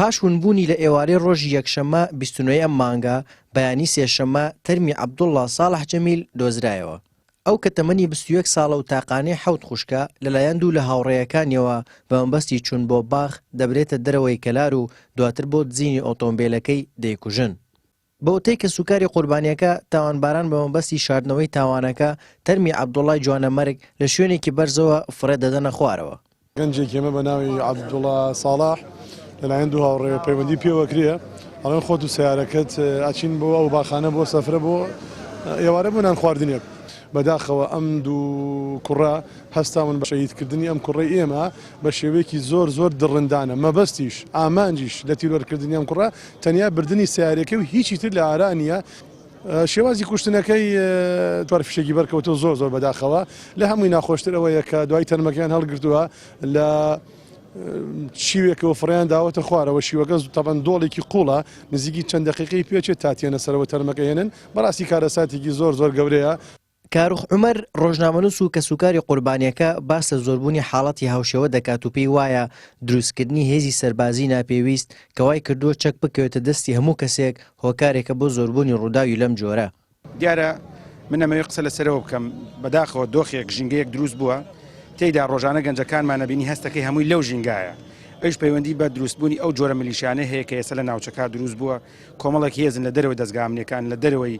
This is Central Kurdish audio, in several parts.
پاش ونبوونی لە ئێوارەی ڕۆژی یەکشەممە 29 ی ئەم مانگە، بەیانی سێشەممە تەرمی عەبدوڵڵا ساڵح جەمیل دۆزرایەوە. ئەو کە تەمەنی 21 ساڵە و تاقانەی حەوت خوشکە، لەلایەن دوو لە هاوڕێیەکانیەوە بە مەبەستی چوون بۆ باخ دەبرێتە دەرەوەی کەلار و دواتر بۆ دزینی ئۆتۆمبێلەکەی دەیکوژن. بە وتەی کەسوکاری قوربانییەکە، تاوانباران بە مەبەستی شاردنەوەی تاوانەکە، تەرمی عەبدوڵای جوانەمەرگ لە شوێنێکی بەرزەوە فڕێ دەدەنە خوارەوە. گەنجێکی ئێمە بە ناوی عەبدوڵا ساڵح لەلایەن دوو هاوڕێوە پەیوەندی پێوە کرێ، ئەڵێن خۆت و سەیارەکەت ئەچین بۆ ئەو باخانە بۆ سەفرە بۆ ئێوارە بۆ نان خواردنێک. بەداخەوە ئەم دوو کوڕە هەستاون بە شەهیدکردنی ئەم کوڕەی ئێمە بە شێوەیەکی زۆر زۆر دڕندانە، مەبەستیش، ئامانجیش لە تیرۆرکردنی ئەم کوڕە تەنیا بردنی سەیارەکەی و هیچی تر لە ئارا نییە. شێوازی کوشتنەکەی چوار فیشەکی بەرکەوتووە زۆر زۆر بەداخەوە. لە هەمووی ناخۆشتر ئەوەیە کە دوای تەرمەکەیان هەڵگرتووە لە شیوێکەوە فڕێیان داوەتە خوارەوە، شیوەکە تەبەن دۆڵێکی قوڵە نزیکی چەند دەقیقەی پێچێت تا تێنە سەرەوە تەرمەکە هێنن، بەڕاستی کارەساتێکی زۆر زۆر گەورەیە. کاروخ عومەر، ڕۆژنامەنووس و کەسوکاری قوربانییەکە باس لە زۆربوونی حاڵەتی هاوشێوە دەکات و پێی وایە دروستکردنی هێزی سەربازی ناپێویست کە وای کردووە چەک بکەوێتە دەستی هەموو کەسێک هۆکارێکە بۆ زۆربوونی ڕووداوی لەم جۆرە. دیارە من ئەمەوێ قسە لەسەرەوە بکەم، بەداخەوە دۆخێک، ژینگەیەک دروست بووە تێیدا ڕۆژانە گەنجەکانمان ئەبینی هەستەکەی هەمووی لەو ژینگایە، ئەویش پەیوەندی بە دروستبوونی ئەو جۆرە میلیشیانەی هەیە کە ئێستا لە ناوچەکە دروست بووە، کۆمەڵێک هێزن لە دەرەوەی دەزگا ئەمنیەکان، لە دەرەوەی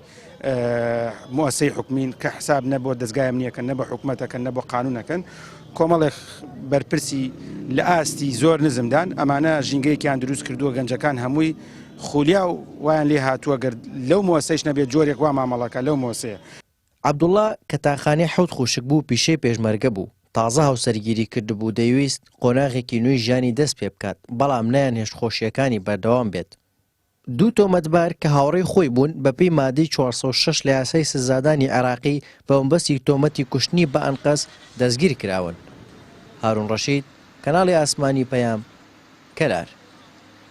موئەسەی حکومین کە حساب نە بۆ دەزگای ئەمنیەکەن، نە بە حکومەتەکەن، نە بۆ قانونەکەن، کۆمەڵێک بەرپرسی لە ئاستی زۆر نزمدان، ئەمانە ژینگەیەکیان دروست کردووە گەنجەکان هەمووی خولیا و وایان لێ هاتووە گەر لەو مۆسەیش نەبێت جۆرێک وا مامەڵەکە لەو مۆسەیە. عەبدوڵا کە تاقانەی حەوت خوشک بوو پیشەی پێشمەرگە بوو، تازە هاوسەرگیری کردبوو دەیویست قۆناغێکی نوێی ژیانی دەست پێبکات، بەڵام نەیانهێشت خۆشییەکانی بەردەوام بێت. دوو تۆمەتبار کە هاوڕێی خۆی بوون بەپێی مادەی 406 لە یاسای سزادانی عێراقی بە مەبەستی تۆمەتی کوشتنی بە ئەنقەست دەستگیرکراون. هارون ڕەشید، کەناڵی ئاسمانی پەیام، کەلار.